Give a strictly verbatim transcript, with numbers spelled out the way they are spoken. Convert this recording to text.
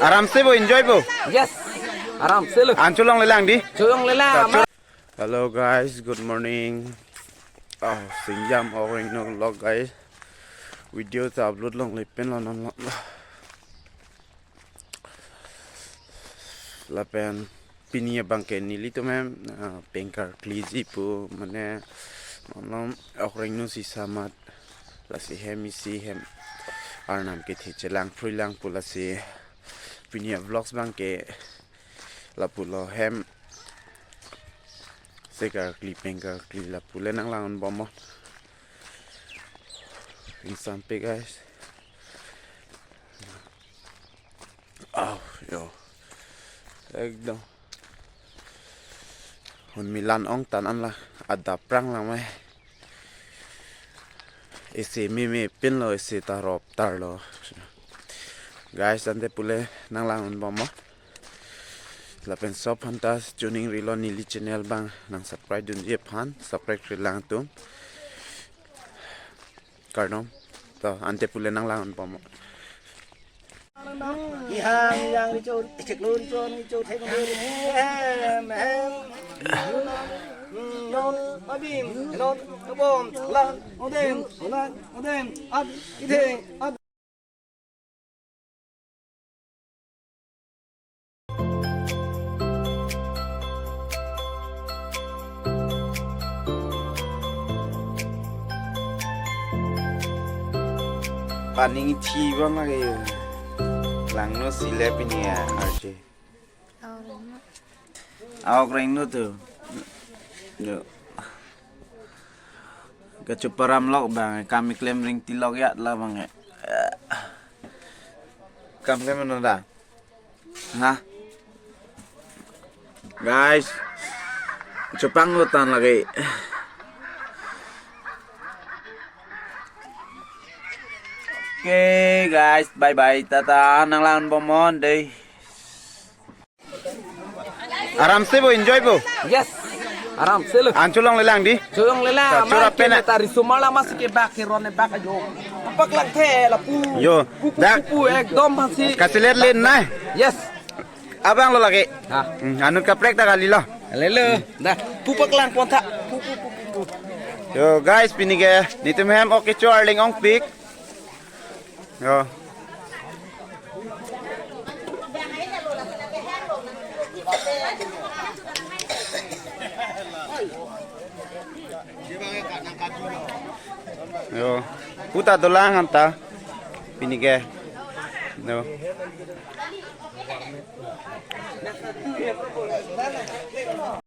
Aram se bo, enjoy bo. Yes. Aram se lo. An cholonglelang dei. Cholonglelang. Hello guys, good morning. Oh, singjam oring no vlog guys. Video ta upload longle pen lo non lo. Lapen pini abang ke nelitum hem, ah, pengkar kliji pu mane malom okreng no si samat lasi hem isi hem arnam kethe chelang phrui lang pu lasi pini vlogs abang ke lapu lo hem sekar kli pengkar kli lapu le nanglang-un bom mo. Ingsampe guys. Oh, yo. Ekdom. Hon milan ong tan an la adap prang lang mai. Isi mimi pin lo isi tarop tar lo. Guys, ante pule nanglang-un bom mo. Lapen sop aphan ta chuning rilo neli channel abang nang subscribe dunji aphan subscribe kri lang tum. Kardom. To, ante pule nanglang-un bom mo. Ihang yang richo, chiklo richo, richo thek richo, hem, hem. Non, abim, non, abom, lan, odem, lan, odem, at, ithe, at. Paning thi bang lagi. Langno si le pini ya, arje. Aureng no. Aureng no tu. Yo. Kachuparam lok bang, kam keklem ring tilok ya la bang. Kam keklem no da. Ha? Guys, chepanglo tan lagi. Oke, guys, bye bye, tata, nanglang-un bom mo dei. Aram se bo, enjoy bo. Yes. Aram se lo. An cholonglelang dei. Cholonglelang. Chora pen ta risomar lama si kebak keron bak ajo. Paklang the lapu. Yo. Pupu, dak pupu ekdom phansi. Kasilet le nai. Yes. Abang lo lagi. Ha. Hmm, anut kaprek ta kalilo. Lelo. Dah. Pu paklang pon tha. Pu, pu, pu, pu, pu. Yo guys, pini ke nelitum hem oke cho arling ongpik. Yo. Yo. Puta dolang anta. Pini ke. Yo.